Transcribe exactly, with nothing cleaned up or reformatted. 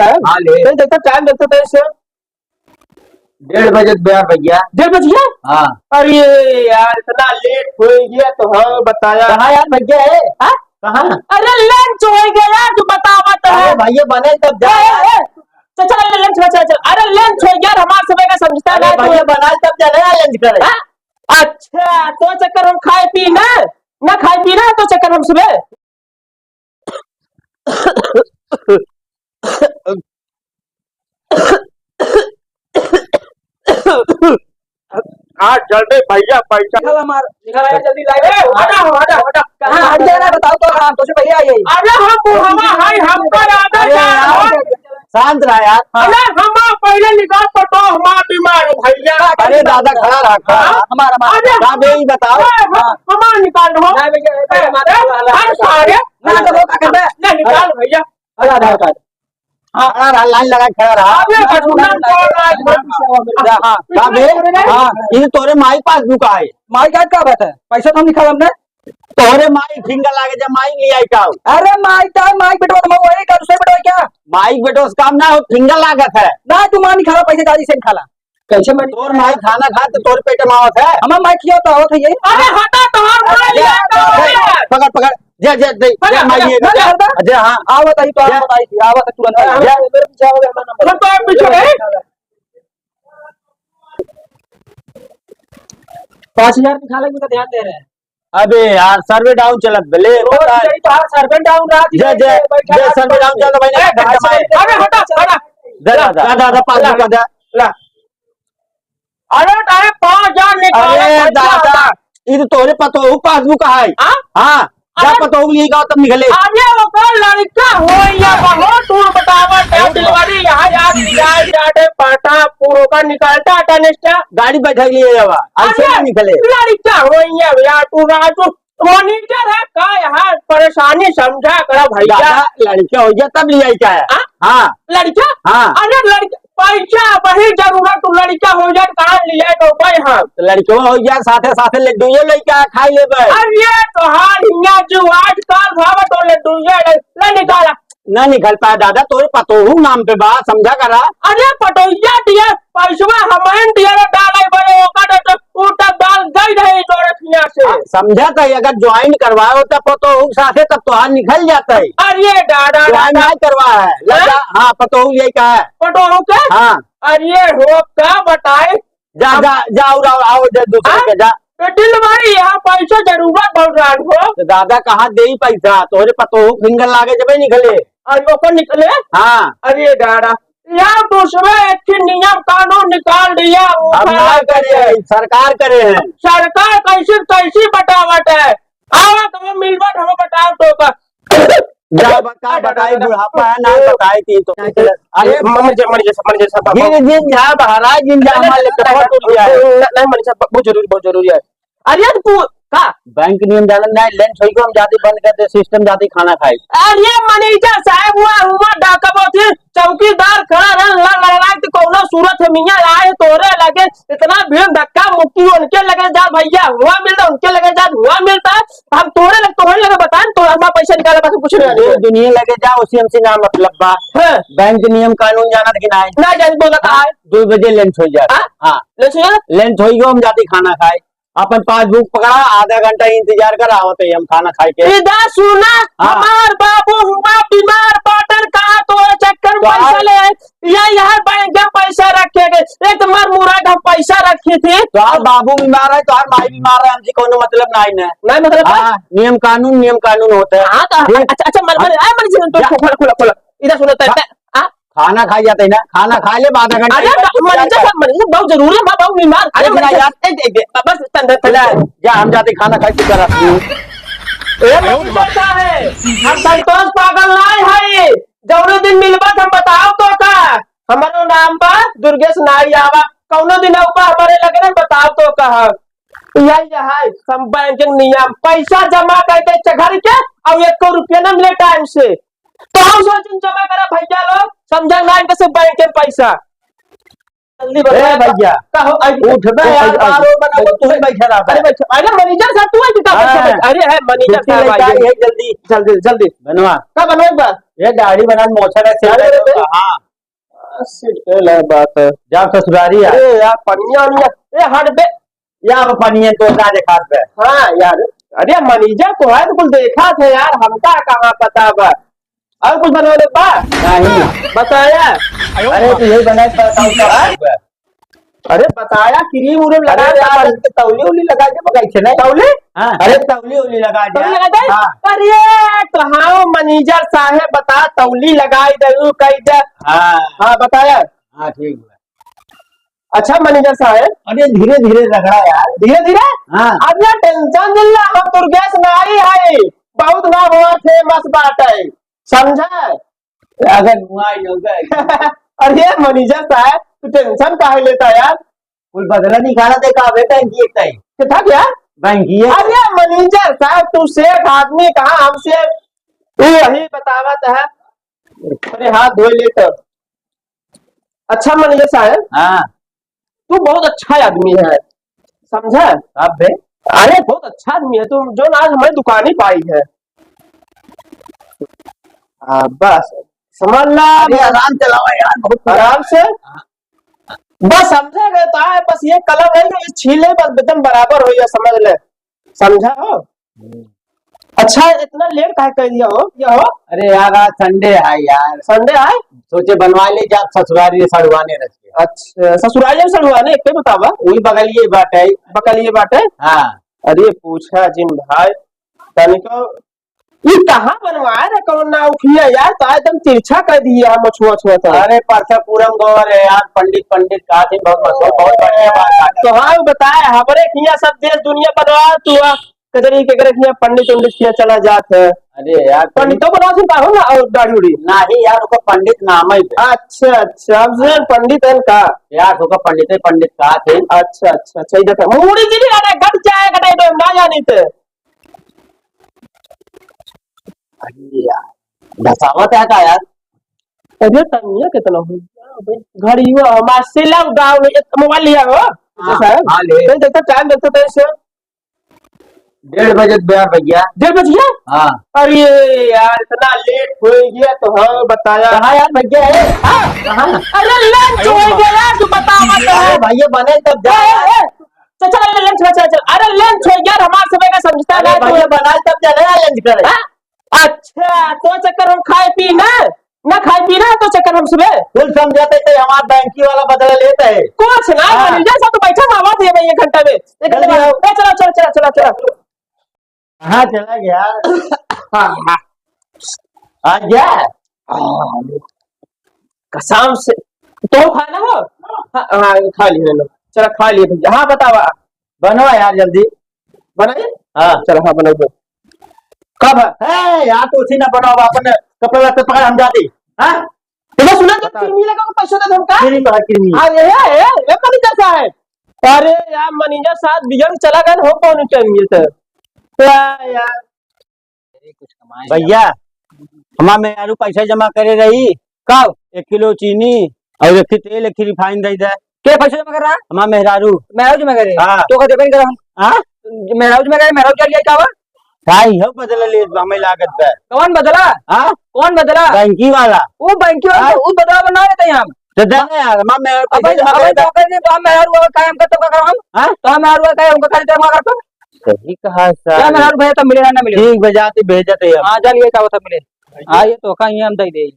है? हाँ, ले। तो देखता, टाइम देखता था इसे। डेढ़ बजे तो यार भैया। डेढ़ बज गया? हाँ। अरे यार, इतना लेट हो गया तो हाँ बताया। कहाँ यार भैया है? हाँ? कहाँ? अरे लंच हो गया यार, तू बतावा तो अरे है। भैया बने तब जा ए, यार। ए, ए, चल, चल, अरे लंच, चल, चल, चल। अरे लंच हो गया, हमारे समय का समझता अरे नहीं तू। भैया बना तब जा ना लंच करे। हाँ? अच्छा, तो चक्कर हम खाए पी ना, ना खाए पी ना, तो चक्कर हम सुबह। आज जल्दी भैया पैसा निकाल हमार, निकाल यार, जल्दी लाइए। ए, हटा हो, हटा, हटा। कहाँ हट जा रहा है, बताओ तो, हाँ, तो से भैया आई है। अरे हम बुढ़वा है, हमको याद अरे है यार, यार। शांत रहा यार। हाँ। अरे हम पहले निकाल तो, तो हमार बीमार है भैया। अरे दादा खड़ा रहा, खड़ा रहा। हाँ। हमारा, हमारा। अरे का बे, ई बताओ। ए, हम, हमार निकाल दो। नहीं भैया, ए, ए, हमारा ए, वाला हट है। सारे। ना तो वो का करबे? नहीं, निकाल भैया। अरे आधार कार्ड। हाँ। खड़ा रहा, लाइन लगा के खड़ा रहा। अबे, बचपन को लाइन लगा के खड़ा रहा। हाँ, का बे? हाँ, ये तोरे माई पासबुक आए। माई कार्ड का बात है? पैसा तो हम निकाल हमने। तोरे माई फिंगर लागे जब माई ले आई का? अरे माई का, माई बेटवा तो वही का, दूसरे बेटवा क्या? माई बेटवा से काम ना हो, फिंगर लागत है। ना, तू माँ निकाला, पैसे गाड़ी से निकाला। कैसे मानी? तोर माई खाना खाए तो तोर पेट में आवत है। हमार माई खिया तो आवत है ये। अरे हटा, तोहार माई ले, ले, ले, पकड़, पकड़। जे, जे, दे, पकड़, जे, माई पकड़, ये, पकड़, पकड़। जे, हाँ। आवत है तो जे। आवत है, आवत है तुरंत। अरे, जे। हमारे पीछे हो गए, हमारा नंबर। हम तो पीछे गए। पाँच हजार निकालेंगे तो ध्यान दे रहे हैं। अबे यार, सर्वे डाउन चलत बे, ले, रोज बता। यही तो हर सर्वे डाउन रहा, जे, जे, बैठा जे रहा, सर्वे डाउन चलत भाई, ए, ना, अबे हटा, हटा। दे, दे, दे, पाँच ला, रुपया दे। ला। अरे, अरे, पाँच हजार निकाला, अरे, पैसा दादा, हटा। ई तो तोरे पतोहू पासबुक है। हाँ? हाँ, जा अरे, पतोहू लिए गाओ तब निकले। अरे, ओकर लड़का हो या बहुत दूर बतावत है, अरे, डिलीवरी यहाँ याद लिया, जाटे पाटा, पूरो का निकलता था निश्चा। गाड़ी बैठा के लिए जावा, ऐसे अरे, ना निकले। लड़का हो या यार, तू राजू, मैनेजर है का यहाँ? परेशानी समझा करा भैया। दादा, लड़का हो गया तब लिया क्या है? हाँ? हाँ। लड़का? हाँ। अरे लड़का, पैसा वही जरूरत, तू लड़का हो जाए, कहाँ लिया तो भाई हम। तो लड़का हो गया, साथे साथे लड्डू ये लड़का खाई ले भाई। अरे तो हाँ, हिया जो आजकल भावा तो लड्डू ये ले, ले निकाला। ना निकल पाए दादा, तोरे पतोहू नाम पे बा, समझा करा। अरे पटोहिया दिया, पैसवा हमन दिया रे डाले बड़े, ओकर तो ऊ तब डाल गई रहे जोरे खिया से। हाँ, समझा था, अगर ज्वाइन करवाओ तो पतोहू के साथे तब तोहार निकल जाता है। अरे दादा, ज्वाइन दादा। नहीं करवा है, हाँ? लगा, हाँ, पतोहू यही कहा है। पटोहू के? हाँ। अरे हो, का बताए? जा, अब जा, जा, और आओ, आओ, जा, दूसरे हाँ? के, जा। तो डिलीवरी यहाँ पैसा जरूरत बहुत रहा हो। तो दादा कहाँ देई पैसा? तोहरे पतोहू फिंगर लागे जबे निकले। और ओकर निकले? हाँ। अरे दादा, यहाँ दूसरे एक ठे नियम कानून निकाल दिया, वो अब खड़ा ना करे, करके। सरकार करे है। सरकार कैसी, कैसी बतावत है? आवा तो मिलवा, हम बताओ तो का। जा बता, बताई, बुढ़ापा है, ना बताई थी तो। अरे, मर जा, मर जा, मर जा, सब गिर जिन जा, बहरा जिन जा, हमारे लिए कपड़ा टूट गया है। नहीं, नहीं, मनीषा, ब-, बहुत जरूरी, बहुत जरूरी है। अरे, तू का? बैंक नियम जानत नहीं, लंच होई को हम जाते बंद कर दे, सिस्टम जाते खाना खाए। अरे, मैनेजर साहब, हुआ, हुआ, डाका बहुत ही चौकीदार खड़ा रहे, लड़, लड़, लड़, तो कौनो सूरत है, मियाँ आए तोरे लगे, इतना भीड़ धक्का मुक्की, उनके लगे जा भैया, हुआ मिलता, उनके लगे जा, हुआ मिलता, हम तोरे लग, तोहरे लगे बताएं, तो हमारा पैसा निकाले, बाकी कुछ नहीं दो आने। दुनिया लगे जा, उसी हमसे ना मतलब बा। हाँ। बैंक नियम कानून जानत कि नाई? ना जान, बोला का हाँ, है? दो बजे लंच हो जात। हाँ? हाँ। लंच हो जात? लंच होई गो, हम जाते खाना खाए। अपन पासबुक पकड़ा, आधा घंटा इंतजार कर, आवत है हम खाना खाए के। इधर सुना, हाँ। हमार बाबू हुआ बीमार, बाटन का तोरे चक्कर में तो पैसा आप ले आए। या यार बैंक में पैसा रखे के, एक तो मार मुराद हम पैसा रखी थी। तो आप बाबू बीमार है, तो आप माई बीमार है, हमसे कोनो मतलब नहीं है। नहीं मतलब है? हाँ, नियम कानून, नियम कानून होता है। हाँ, तो फिर अच्छा, अच्छा, मर, मर, आ, मर जी, तो जा। खोला, खोला, खोला। इधर सुनो, तै, खा-, तै, आ? खाना खाई जाते हैं ना, खाना खा ले, आधा घंटा अरे, के बाद मर जा, मर जा, बहुत जरूरी है, माँ, बहुत बीमार। अरे, अरे, मर जा। यार, ए, ए, ए, बस, तन, तन, तन। ले, जा, हम जाते खाना खाई, तू कर। ए, मर जाता है। हम संतोष पागल नहीं है। जौने दिन मिलबा त हम बताओ तो का, हमरो नाम बा दुर्गेश नाई आवा, कौनो दिन ऊपर हमारे लगे ना बताओ तो का। यही है सब बैंक के नियम, पैसा जमा करके चघर के और एको रुपया ना मिले टाइम से, तो हम सोचिन जमा करा भैया लोग, समझा ना इनके से बैंक के पैसा। जल्दी बनवा ए भैया। का हो, आई, उठ बे, आई, यार, आई, बार और बनाओ, आई, तू ही बैठा रहा अरे बे। बैठ, अरे मैनेजर साहब, तू है कि का बैठा, हाँ। बैठा? अरे है मैनेजर छुट्टी साहब, लेके आई आई है, जल्दी। जल्दी, जल्दी। बनवा। का बनवा एक बार? ये दाढ़ी बना, मोछा का सेट अरे, लगा अरे। होगा, हाँ। आ, सेट है, बात है। जा ससुरारी आ। अरे यार, पनिया, पनिया, ए हट बे। या अब पनिया तो ना देखा बे। हाँ यार, अरे मैनेजर तो है, तो कुल देखा थे यार, हमका कहाँ पता बा। और कुछ बनवाने बा? नहीं। बताया। अरे, तो यही बनाए, बताओ, क्या हाँ? हुआ? अरे, बताया, क्रीम उरीम लगा अरे, दे, यार, अपन तौली उली लगा दे, बगल से नहीं। तौली? हाँ। अरे, तौली उली लगा दे। तौली लगा दे? हाँ। अरे, तो हाँ, मैनेजर साहब, बता, तौली लगाई दे, ऊ कही दे। हाँ। हाँ, बताया। हाँ, ठीक है। अच्छा मैनेजर साहब। अरे धीरे धीरे रगड़ा यार। धीरे धीरे? हाँ। अब ना टेंशन दिल्ला, हम दुर्गेश नाई है, बहुत नाम हुआ फेमस बात है, समझा? अगर हुआ ही होगा। अरे मैनेजर साहब, तू टेंशन काहे लेता यार? कोई बदला निकाला देखा अबे बैंक की एक टाइम। कितना क्या? बैंक की एक। अरे मैनेजर साहब, तू सेठ आदमी कहाँ हमसे, तू यही बतावत है। अरे हाथ धो ले तो। अच्छा मैनेजर साहब, हाँ। तू बहुत अच्छा आदमी है, समझा? अब बे? अरे बहुत अच्छा आदमी है तू, जो ना आज हमारी दुकान ही पाई है। हाँ, बस समझ ला। अरे आराम चलावा यार, बहुत आराम से। हाँ। बस समझा गए तो है, बस ये कलम है, ये छीले बस एकदम बराबर हो गया, समझ ले, समझा हो? हम्म। अच्छा, इतना लेट काहे कर दिया हो, क्या हो? अरे यार, आज संडे है यार। संडे है? सोचे बनवा ले जा ससुरारी सड़वाने रख के। अच्छा, ससुरारी सड़वाने, एक बतावा। वही बगलिए बाटे। बगलिए बाटे? हाँ। अरे पूछा जिन भाई, तनिको, ई कहाँ बनवाए रे, कौन ना उखिया यार, तो एकदम तिरछा कर दिया है मछुआ छुआ तो। अरे परसा पूरम गवर है यार, पंडित, पंडित कहा थे, बहुत मशहूर, बहुत बढ़िया बात है। तो हाँ, बताए, हमरे हियाँ सब देश दुनिया बनवा, तू आ, कजरी के करे हियाँ पंडित उंडित हियाँ चला जात है। अरे यार, पंडितो बनवा सुनता हो ना, और दाढ़ी उड़ी? नहीं यार, ओकर पंडित नाम है बे। अच्छा, अच्छा, अब से पंडित है का? यार, ओकर पंडित है, पंडित कहा थे। अच्छा, अच्छा, अच्छा, इधर था। मुड़ी जी भी ना गट जाए, गटे तो ना जानी थे। अरे यार, धसावत है का यार? अरे तनिया कितना हो गया बे? घड़ियो हमार से लॉकडाउन में एक मोबाइल लिया हो? हाँ, साहब? हाँ, ले। नहीं देखता, टाइम देखता तो ऐसे। डेढ़ बजे बे यार भैया। डेढ़ बज गया? हाँ। अरे यार, इतना लेट हो गया तो हाँ बताया। कहाँ यार भैया है? हाँ? कहाँ? अरे लंच हो गया यार, तू बता मत। अरे भैया बने तब जा। ए, ए, ए, चल, चल, अरे लंच, चल, चल, चल। अरे लंच हो गया, हमार सुबह का समझता अरे ना तू। भैया बनाए तब चले यार लंच करे। हाँ? अच्छा, तो चक्कर हम खाए पी ना, ना खाए पी ना, तो चक्कर हम सुबह। कुल समझाते थे हमार बैंकी वाला बदला लेता है। कुछ ना, हाँ। मैनेजर साहब तो बैठा ना, आवाज ये भाई एक घंटा में। एक घंटा जल्दी में। आओ। ए, चलो, चलो, चलो, चलो, चलो। कहाँ चला गया? हाँ, हाँ। आ गया? हाँ, कसम से। तो खाना हो? हाँ, हाँ, खा लिया ना। चला, खा लिया भैया। हाँ, बतावा। बनवा यार जल्दी। बनाई? हाँ। चला, हाँ, बनाई, बनाई। कब? ए, यार, तो उसी ना बनावा, अपन कपड़ा लत्ता पकड़, हम जाते। हाँ? देखो, सुना तो बता। किरमी लगा को पैसा दे हमका। किरमी कहा, किरमी। अरे, ए, ए, ए, मैनेजर साहब। अरे यार, मैनेजर साहब बिगड़ चला गए हो कौन टाइम ये तो। क्या यार? भैया, हमार मेहरारू पैसा जमा करे रही, कब? एक किलो चीनी और एक ठे तेल, एक ठे रिफाइन दे दे। के पैसा जमा कर रहा? हमार मेहरारू। मेहरारू जमा करे? हाँ। तो का देबे नहीं कर हम? हाँ? मेहरारू जमा करे, मेहरारू क्या लिया क्या हुआ? का इहो बदला ले हमें लागत बा। कौन बदला? हाँ? कौन बदला? बैंकी वाला। वो बैंकी वाला हाँ? वो बदला बना लेते हैं हम। तो दे ना यार, हमार मेहरारू अब पैसा जमा अब करे। तो कर दे, तो हम मेहरारू वाला काम करते का करो हम? हाँ? तो हम मेहरारू वाला काम करते का करो हम? सही कहा क्या साहब। मेहरारू भैया तब मिले ना, ना मिले? ठीक बा, जाते भेजते हैं हम। हाँ, जा लिए क्या होता मिले। हाँ, ये तो का ही हम दे दे।